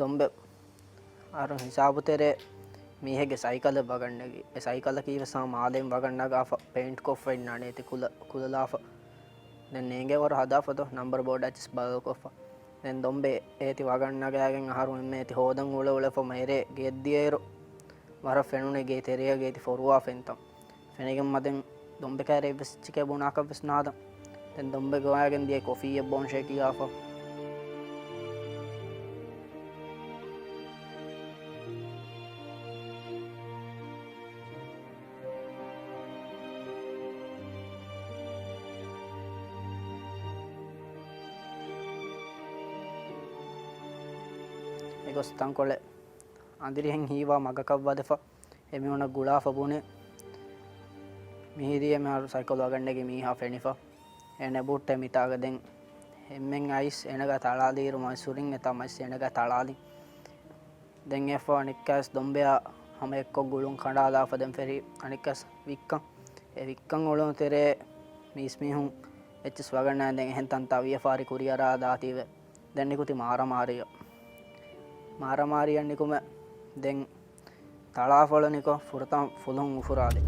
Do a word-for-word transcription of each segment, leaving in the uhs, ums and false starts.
ދޮނބެ އަހަރު ހިސާބުތެރޭ މީހެއްގެ ސައިކަލެއް ވަގަށް ނެގި. އެ ސައިކަލަކީ ވެސް ހަމަ މާލެއިން ވަގަށް ނަގާފަ، ޕެއިންޓް ކޮށްފަ އިންނާނެ އޭތި ކުލަ-، ކުލަލާފަ. ދެން ނޭނގޭ ވަރަށް ހަދާފަ ދޯ، ނަމްބަރު ބޯޑަށް އެއްޗިސް ބަދަލުކޮށްފަ. ދެން ދޮނބެ އޭތި ވަގަށް ނަގާގެން އަހަރު އެންމެ އޭތި ހޯދަން އުޅެ އުޅެފަ މައިރޭ ގެއަށް ދިޔައިރު، ވަރަށް ފެނުނީ ގޭ ތެރެއަށް އޭތި ފޮރުވާ ފެންތަން. ފެނިގެން މަދެން ދޮނބެ ކައިރި އެއްވެސް އެއްޗެކޭ ބުނާކަށް ވެސް ނާދަން. ދެން ދޮނބެ ގޮވާގެން ދިޔަ ކޮފީއެއް ބޯން ޝޭކް ކިޔާފަ. އެގޮސް ތަންކޮޅެއް އަނދިރިހެން ހީވާ މަގަކަށް ވަދެފަ. އެމީހުނަށް ގުޅާފަ ބުނި. މިހިރީ އެމީހާ ސައިކަލް ވަގަށް ނެގި މީހާ ފެނިފަ. އޭނަ ބުއްޓެ މިތާގަ ދެން އެންމެން އައިސް އޭނަގަ ތަޅާލިއިރު މައިސުރިން އެތާ މައިސް އޭނަގަ ތަޅާލި. ދެން އެފަ އަނެއްކާސް ދޮނބެއާ ހަމަ އެއްކޮށް ގުޅުން ކަނޑާލާފަ ދެން ފެރި އަނެއްކާސް ވިއްކަން. އެ ވިއްކަން އުޅުނު ތެރޭ މީސް މީހުން އެއްޗިސް ވަގަށް ނާ ދެން އެހެން ތަންތާ ވިޔަފާރި ކުރިއަރާ ދާތީވެ. ދެން ނިކުތި މާރަމާރިއަށް. މާރަމާރިއަށް ނިކުމެ ދެން ތަޅާފޮޅު ނިކޮށް ފުރަތަމަ ފުލުހުން އުފުރާލި.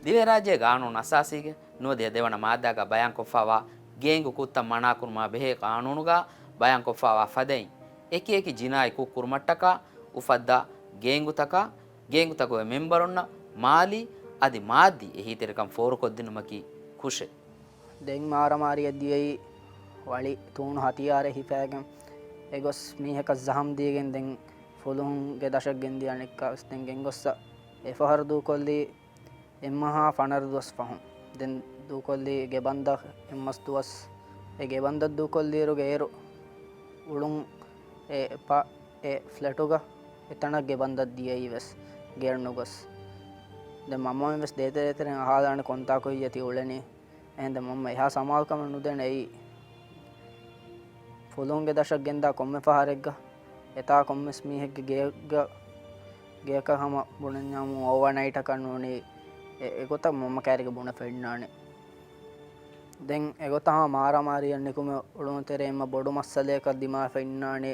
ދިވެހިރާއްޖޭގެ ގާނޫނު އަސާސީގެ ނުވަދިހަ ދެވަނަ މާއްދާގަ ބަޔާންކޮށްފައިވާ ގޭންގު ކުށްތައް މަނާކުރުމާ ބެހޭ ގާނޫނުގަ ބަޔާންކޮށްފައިވާ ފަދައިން، އެކިއެކި ޖިނާއީ ކުށް ކުރުމަށްޓަކާ އުފައްދާ ގޭންގުތަކާ، ގޭންގުތަކުގެ މެމްބަރުންނަށް މާލީ އަދި މާއްދީ އެހީތެރިކަން ފޯރުކޮށްދިނުމަކީ ކުށެއް. ދެން މާރަމާރިއަށް ދިޔައީ ވަޅި ތޫނު ހަތިޔާރެއް ހިފައިގެން އެގޮސް މީހަކަށް ޒަހަމް ދީގެން ދެން ފުލުހުންގެ ދަށަށް ގެންދިޔަ އަނެއްކާވެސް ދެން ގެންގޮއްސަ އެފަހަރު ދޫކޮށްލީ އެއްމަހާ ފަނަރަ ދުވަސް ފަހުން. ދެން ދޫކޮށްލީ ގެބަންދަށް އެއްމަސް ދުވަސް. އެ ގެބަންދަށް ދޫކޮށްލިއިރުގަ އޭރު އުޅުން އެ ޕަ-، އެ ފްލެޓުގަ އެތަނަށް ގެބަންދަށް ދިޔައީ ވެސް ގެއަށް ނުގޮސް. ދެން މަންމަމެން ވެސް ދޭތެރޭތެރެން އަހާލާނެ ކޮންތާކު ހިއްޔަތި އުޅެނީ. އެހެން ދެން މަންމަ އެހާ ސަމާލުކަމެއް ނުދޭނެ އެއީ. ފުލުހުންގެ ދަށަށް ގެންދާ ކޮންމެ ފަހަރެއްގަ އެތާ ކޮންމެސް މީހެއްގެ ގެއަށްގަ، ގެއަކަށް ހަމަ ބުނަންޏާމު އޯވާނައިޓަކަށް ނޫނީ އެ-، އެގޮތަށް މަންމަ ކައިރިގަ ބުނެފަ އިންނާނެ. ދެން އެގޮތަށް ހަމަ މާރާމާރީއަށް ނިކުމެ އުޅުނު ތެރޭ އެންމެ ބޮޑު މައްސަލަޔަކަށް ދިމާވެފަ އިންނާނެ.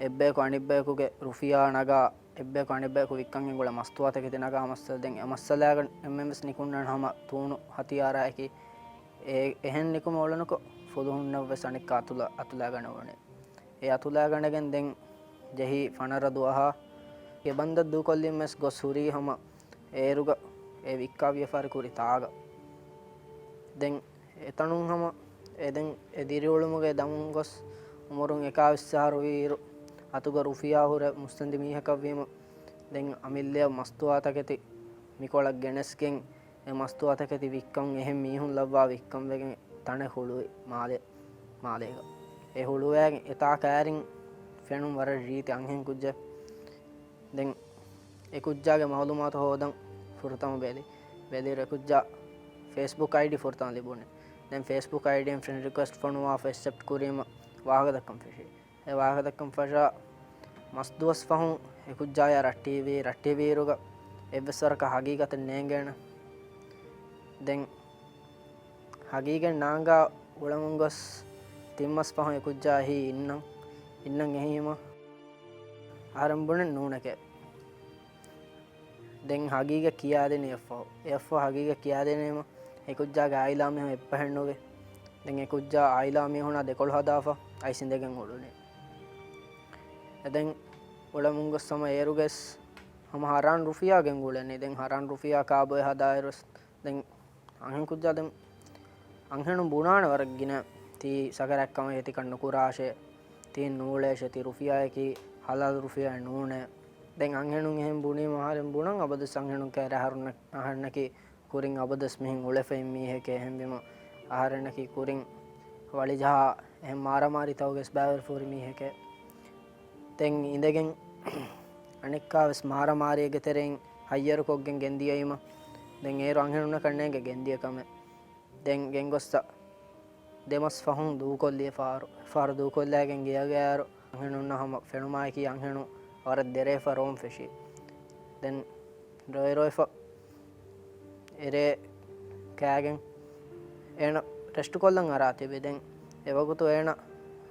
އެއްބަޔަކު އަނެއްބަޔަކުގެ ރުފިޔާ ނަގާ، އެއްބަޔަކު އަނެއްބަޔަކު ވިއްކަން ގެންގުޅޭ މަސްތުވާތަކެތި ނަގާ މައްސަލަ. ދެން އެ މައްސަލާގަ އެންމެން ވެސް ނިކުންނާނެ ހަމަ ތޫނު ހަތިޔާރާއެކީ. އެ-، އެހެން ނިކުމެ އުޅެނިކޮށް ފުލުހުންނަށް ވެސް އަނެއްކާ އަތުލަ-، އަތުލާގަނެވުނެ. އެ އަތުލާގަނެގެން ދެން ޖެހި ފަނަރަ ދުވަހާ ގެބަންދަށް ދޫކޮށްލީމަސް ގޮސް ހުރީ ހަމަ އޭރުގަ އެ ވިއްކާ ވިޔަފާރި ކުރި ތާގަ. ދެން އެތަނުން ހަމަ އެ ދެން އެ ދިރިއުޅުމުގެ ދަމުން ގޮސް އުމުރުން އެކާވީސް އަހަރު ވީއިރު އަތުގަ ރުފިޔާ ހުރެ މުއްސަނދި މީހަކަށްވީމަ، ދެން އަމިއްލައަށް މަސްތުވާތަކެތި މިކޮޅަށް ގެނެސްގެން އެ މަސްތުވާތަކެތި ވިއްކަން އެހެން މީހުން ލައްވާ ވިއްކަން ވެގެން ތަނެއް ހުޅުވި މާލެ-، މާލޭގަ. އެ ހުޅުވައިގެން އެތާ ކައިރިން ފެނުން ވަރަށް ރީތި އަންހެން ކުއްޖެއް. ދެން އެ ކުއްޖާގެ މައުލޫމާތު ހޯދަން ފުރަތަމަ ބެލި. ބެލިއިރު އެ ކުއްޖާ ފޭސްބުކް އައިޑީ ފުރަތަމަ ލިބުނީ. ދެން ފޭސްބުކް އައިޑީން ފްރެންޑް ރިކުއެސްޓް ފޮނުވާފަ އެސެޕްޓް ކުރީމަ ވާހަކަ ދައްކަން ފެށި. އެ ވާހަކަ ދައްކަން ފަށާ މަސް ދުވަސް ފަހުން އެ ކުއްޖާޔާ ރައްޓެހިވީ، ރައްޓެހިވިއިރުގަ އެއްވެސް ވަރަކަށް ހަގީގަތެއް ނޭނގޭނެ. ދެން ހަގީގަތް ނާނގާ އުޅެމުން ގޮސް ތިން މަސް ފަހުން އެ ކުއްޖާ އެހީ އިންނަން، އިންނަން އެހީމަ އަހަރެން ބުނެ ނޫނެކޭ. ދެން ހަގީގަތް ކިޔާދިނީ އެއަށްފަހު. އެއަށްފަހު ހަގީގަތް ކިޔާދިނީމަ އެ ކުއްޖާގެ އާއިލާ މީހުން އެއްބަހެއް ނުވޭ. ދެން އެ ކުއްޖާ އާއިލާ މީހުނާ ދެކޮޅު ހަދާފަ އައިސް އިނދެގެން އުޅުނީ. އެ ދެން އުޅެމުން ގޮސް ހަމަ އޭރުގަސް ހަމަ ހަރާން ރުފިޔާ ގެންގުޅެނީ. ދެން ހަރާން ރުފިޔާ ކާބޮއެ ހަދާއިރުވެސް ދެން އަންހެން ކުއްޖާ ދެން އަންހެނުން ބުނާނެ ވަރަށް ގިނަ ތީ ސަކަރާތްކަމެއް ތިކަން ނުކުރާށޭ، ތީ ނޫޅޭށޭ، ތި ރުފިޔާއަކީ ހަލާލު ރުފިޔާއެއް ނޫނޭ. ދެން އަންހެނުން އެހެން ބުނީމަ އަހަރެން ބުނަން އަބަދުސް އަންހެނުން ކައިރި އަހަރުންނަ-، އަހަރެންނަކީ ކުރިން އަބަދުސް މިހެން އުޅެފައި މީހެކޭ. އެހެންވީމަ އަހަރެންނަކީ ކުރިން ވަޅިޖަހާ އެހެން މާރާމާރީތަކުގެ ބައިވެރިފަ ހުރި މީހެކޭ. ދެން އިނދެގެން އަނެއްކާވެސް މާރާމާރީގެ ތެރެއިން ހައްޔަރުކޮށްގެން ގެންދިޔައީމަ، ދެން އޭރު އަންހެނުންނަކަށް ނޭނގެ ގެންދިޔަ ކަމެއް. ދެން ގެންގޮސްތަ ދެމަސް ފަހުން ދޫކޮށްލި އެފަހަރު. އެފަހަރު ދޫކޮށްލައިގެން ގެޔަށް ގެޔާއިރު އަންހެނުންނަށް ހަމަ ފެނުމާއެކީ އަންހެނުން ވަރަށް ދެރަވެފަ ރޯން ފެށީ. ދެން ރޮއި ރޮއިފަ އެރޭ ކާގެން އޭނަ ރެސްޓުކޮށްލަން އަރާ ތިބި. ދެން އެވަގުތު އޭނަ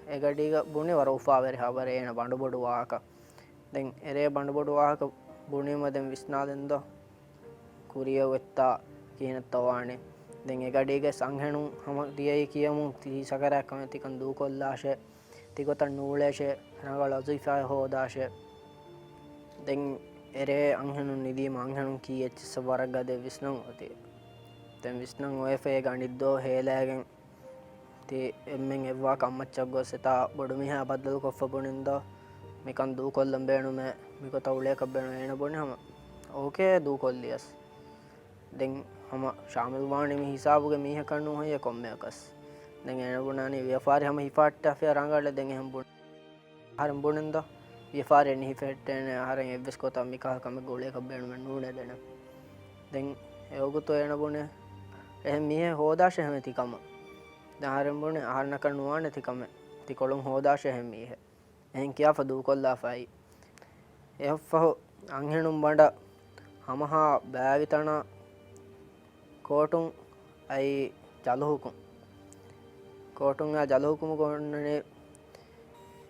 އެގަޑީގަ ބުނި ވަރަށް އުފާވެރި ހަބަރެއް، އޭނަ ބަނޑުބޮޑު ވާހަކަ. ދެން އެރޭ ބަނޑުބޮޑު ވާހަކަ ބުނީމަ ދެން ވިސްނާލަން ދޯ ކުރިޔަށް ވެއްތާ ކިހިނެއްތޯ ވާނެ. ދެން އެގަޑީގަސް އަންހެނުން ހަމަ ދިޔައީ ކިޔަމުން ތީ ސަކަރާތްކަމެއް ތިކަން ދޫކޮށްލާށޭ، ތިގޮތަށް ނޫޅޭށޭ، ރަނގަޅު ވަޒީފާއެއް ހޯދާށޭ. ދެން އެރޭ އަންހެނުން ނިދީމަ އަންހެނުން ކީއްޗެއްސަށް ވަރަށް ގަދަ ވިސްނަން އޮތީ. ދެން ވިސްނަން އޮވެފަ އޭގެ އަނެއްދޯ ހޭލައިގެން ތި އެންމެން އެއްވާކަށް އައްމައްޗަށް ގޮސް އެތާ ބޮޑުމީހާ ބައްދަލުކޮށްފަ ބުނިން ދޯ، މިކަން ދޫކޮށްލަން ބޭނުމޭ، މިގޮތަށް އުޅޭކަށް ބޭނުމޭ އޭނަ ބުނި ހަމަ އޯކޭ ދޫކޮށްލިޔަސް. ދެން ހަމަ ޝާމިލް ވާނީ މި ހިސާބުގެ މީހަކަށް ނޫން ހައްޔަ ކޮންމެއަކަސް. ދެން އޭނަ ބުނާނީ ވިޔަފާރި ހަމަ ހިފާއްޓާފިޔާ ރަނގަޅޭ. ދެން އެހެން ބުނި އަހަރެން ބުނިން ދޯ، ވިޔަފާރި ނިހިފެއްޓޭނެ، އަހަރެން އެއްވެސް ގޮތަށް މިކަހަލަ ކަމެއް ގުޅޭކަށް ބޭނުމެއް ނޫނޭ ދެނެ. ދެން އެވަގުތު އޭނަ ބުނި އެހެން މީހެއް ހޯދާށޭ ހަމަ ތިކަމަށް. ދެން އަހަރެން ބުނި އަހަރެންނަކަށް ނުވާނެ ތިކަމެއް، ތިކޮޅުން ހޯދާށޭ އެހެން މީހެއް. އެހެން ކިޔާފަ ދޫކޮށްލާފައި. އެއަށްފަހު އަންހެނުން ބަނޑަށް ހަމަހާ ބައިވިތަނާ ކޯޓުން އައި ޖަލުހުކުން. ކޯޓުން އައި ޖަލުހުކުމުގަ އޮންނަނީ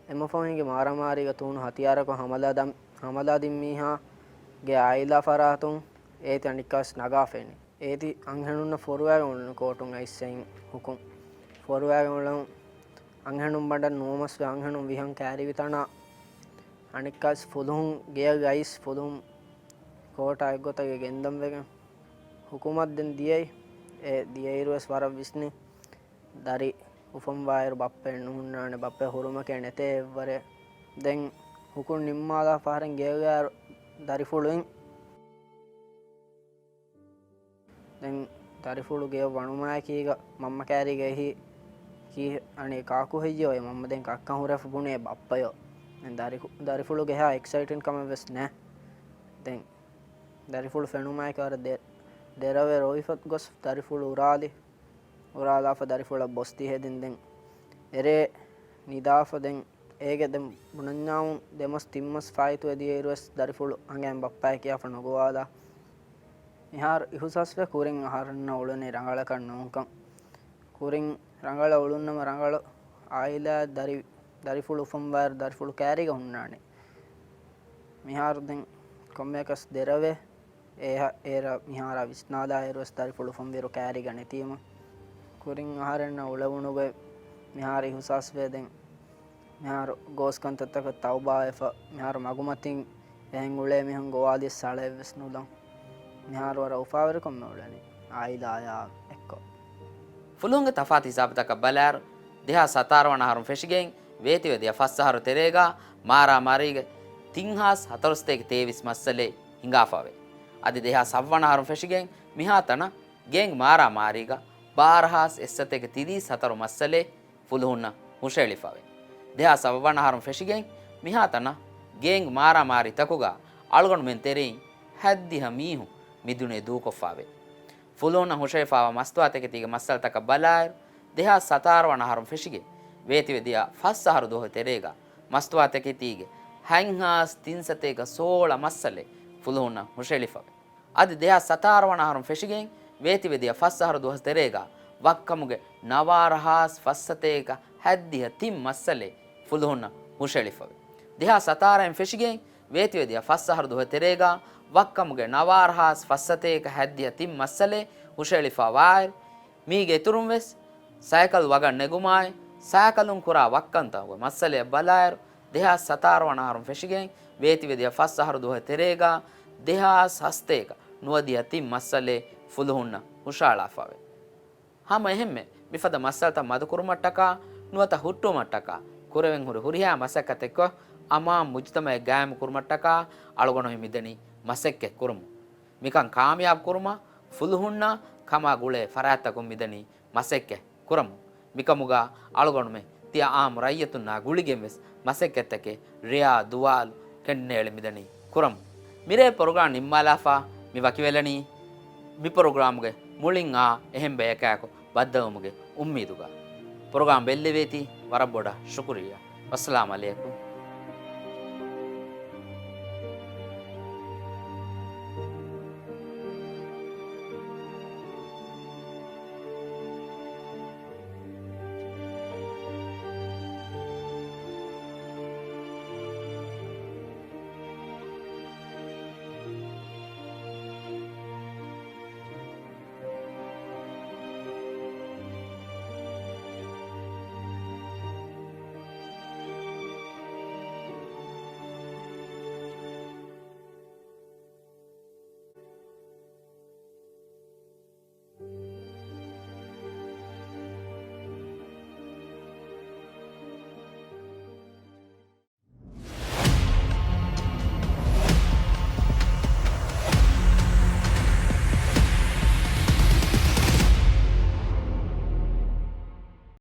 އެމަފަހުންގެ މާރާމާރީގަ ތޫނު ހަތިޔާރަކު ހަމަލާ ދަން-، ހަމަލާ ދިން މީހާގެ އާއިލާ ފަރާތުން އޭތި އަނެއްކާސް ނަގާފައިނީ. އޭތި އަންހެނުންނަށް ފޮރުވައިގެން އުޅުނު ކޯޓުން އައިސް އެއިން ހުކުން ފޮރުވައިގެން އުޅުނު. އަންހެނުން ބަނޑަށް ނުވަމަސްވެ އަންހެނުން ވިހަން ކައިރިވި ތަނާ އަނެއްކާސް ފުލުހުން ގެޔަށް އައިސް ފުލުހުން ކޯޓާ އެއްގޮތަށް ގެންދަން ވެގެން ހުކުމަށް ދެން ދިޔައީ. އެ ދިޔައިރުވެސް ވަރަށް ވިސްނި ދަރި އުފަންވާއިރު ބައްޕައެއް ނުހުންނާނެ، ބައްޕަ ހުރުމަކޭ ނެތޭ އެއްވަރެއް. ދެން ހުކުން ނިންމާލާފަ އަހަރެން ގެޔަށް އައި ދަރިފުޅު އިން. ދެން ދަރިފުޅު ގެޔަށް ވަނުމާއެކީގަ މަންމަ ކައިރީގަ އެހީ ކީ އަނެއް ކާކު ހެއްޔޯ އޭ މަންމަ ދެން ކައްކަން ހުރެފަ ބުނޭ ބައްޕަޔޯ. ދެން ދަރި-، ދަރިފުޅު ގެހާ އެކްސައިޓިން ކަމެއް ވެސް ނެ. ދެން ދަރިފުޅު ފެނުމާއެކީ ވަރަށް ދެ-، ދެރަވެ ރޮވިފަ ގޮސް ދަރިފުޅު އުރާލި. އުރާލާފަ ދަރިފުޅަށް ބޮސްތި ހެދިން ދެން އެރޭ ނިދާފަ ދެން އޭގެ ދެން ބުނަންޏާމުން ދެމަސް ތިންމަސް ފާއިތުވެ ދިޔައިރުވެސް ދަރިފުޅު އަނގައިން ބައްޕައޭ ކިޔާފަ ނުގޮވާލާ. މިހާރު އިހުސާސްވެ ކުރިން އަހަރެންނަށް އުޅެނީ ރަނގަޅަކަށް ނޫންކަން. ކުރިން ރަނގަޅަށް އުޅުންނަމަ ރަނގަޅު އާއިލާ ދަރި-، ދަރިފުޅު އުފަންވާއިރު ދަރިފުޅު ކައިރީގަ ހުންނާނެ. މިހާރު ދެން ކޮންމެއަކަސް ދެރަވެ އޭހަ-، އޭރަށް މިހާރާ ވިސްނާލާއިރުވެސް ދަރިފުޅު އުފަންވިއިރު ކައިރީގަ ނެތީމަ، ކުރިން އަހަރެންނަށް އުޅެވުނުގޮތް މިހާރު އިހުސާސްވޭ. ދެން މިހާރު ގޯސް ކަންތައްތަކަށް ތައުބާވެފަ، މިހާރު މަގުމަތިން އެހެން އުޅޭ މީހުން ގޮވާލިޔަސް ސަޅައެއްވެސް ނުލަން. މިހާރު ވަރަށް އުފާވެރިކަމެއް އުޅެނީ އާއިލާޔާ އެއްކޮށް. ފުލުހުންގެ ތަފާތު ހިސާބުތަކަށް ބަލާއިރު، ދެހާސް ހަތާރަ ވަނަ އަހަރުން ފެށިގެން ވޭތިވެ ދިޔަ ފަސް އަހަރު ތެރޭގަ މާރާމާރީގެ ތިން ހާސް ހަތަރުސަތޭކަ ތޭވީސް މައްސަލައެއް ހިނގާފަވޭ. އަދި ދެހާސް ހަތްވަނަ އަހަރުން ފެށިގެން މިހާތަނަށް ގޭންގް މާރާމާރީގަ ބާރަ ހާސް އެއްސަތޭކަ ތިރީސް ހަތަރު މައްސަލައެއް ފުލުހުންނަށް ހުށައެޅިފަވޭ. ދެހާސް ހަތްވަނަ އަހަރުން ފެށިގެން މިހާތަނަށް ގޭންގް މާރާމާރީތަކުގަ އަޅުގަނޑުމެން ތެރެއިން ހަތްދިހަ މީހުން މިދުނިޔެ ދޫކޮށްފަވޭ. ފުލުހުންނަށް ހުށައެޅިފަވާ މަސްތުވާތަކެތީގެ މައްސަލަތަކަށް ބަލާއިރު، ދެހާސް ހަތާރަ ވަނަ އަހަރުން ފެށިގެން ވޭތިވެ ދިޔަ ފަސް އަހަރު ދުވަހު ތެރޭގަ މަސްތުވާތަކެތީގެ ހަތް ހާސް ތިންސަތޭކަ ސޯޅަ މައްސަލައެއް ފުލުހުންނަށް ހުށައެޅިފަވޭ. އަދި ދެހާސް ހަތާރަ ވަނަ އަހަރުން ފެށިގެން ވޭތިވެ ދިޔަ ފަސް އަހަރު ދުވަހު ތެރޭގަ ވައްކަމުގެ ނަވާރަ ހާސް ފަސްސަތޭކަ ހަތްދިހަ ތިން މައްސަލައެއް ފުލުހުންނަށް ހުށައެޅިފަވޭ. ދެހާސް ހަތާރައިން ފެށިގެން ވޭތިވެ ދިޔަ ފަސް އަހަރު ދުވަހު ތެރޭގަ ވައްކަމުގެ ނަވާރަ ހާސް ފަސްސަތޭކަ ހަތްދިހަ ތިން މައްސަލައެއް ހުށައެޅިފަވާއިރު، މީގެ އިތުރުން ވެސް ސައިކަލް ވަގަށް ނެގުމާއި، ސައިކަލުން ކުރާ ވައްކަންތަކުގެ މައްސަލައަށް ބަލާއިރު، ދެހާސް ހަތާރަ ވަނަ އަހަރުން ފެށިގެން ވޭތިވެ ދިޔަ ފަސް އަހަރު ދުވަހު ތެރޭގަ ދެހާސް ހަސަތޭކަ ނުވަދިހަ ތިން މައްސަލައެއް ފުލުހުންނަށް ހުށަހަޅާފަވޭ. ހަމަ އެހެންމެ މިފަދަ މައްސަލަތައް މަދުކުރުމަށްޓަކާ ނުވަތަ ހުއްޓުވުމަށްޓަކާ ކުރެވެން ހުރި ހުރިހާ މަސައްކަތެއްކޮށް، އަމާން މުޖުތަމައެއް ގާއިމު ކުރުމަށްޓަކާ އަޅުގަނޑު މިދަނީ މަސައްކަތް ކުރަމުން. މިކަން ކާމިޔާބު ކުރުމަށް ފުލުހުންނަށް ކަމާ ގުޅޭ ފަރާތްތަކުން މިދަނީ މަސައްކަތް ކުރަމުން. މިކަމުގަ އަޅުގަނޑުމެ ތިޔަ އާއްމު ރައްޔިތުންނާ ގުޅިގެން ވެސް މަސައްކަތްތަކެއް ރެޔާ ދުވާލު ކެނޑިނޭޅި މިދަނީ ކުރަމުން. މިރޭ ޕްރޮގްރާމް ނިންމާލާފަ މި ވަކިވެލަނީ މި ޕްރޮގްރާމްގެ މުޅިން އާ އެހެން ބަޔަކާއެކު ބައްދަލުވުމުގެ އުއްމީދުގަ. ޕްރޮގްރާމް ބެއްލެވޭތީ ވަރަށް ބޮޑަށް ޝުކުރިއްޔާ. ވައްސަލާމް އަލައިކުމް.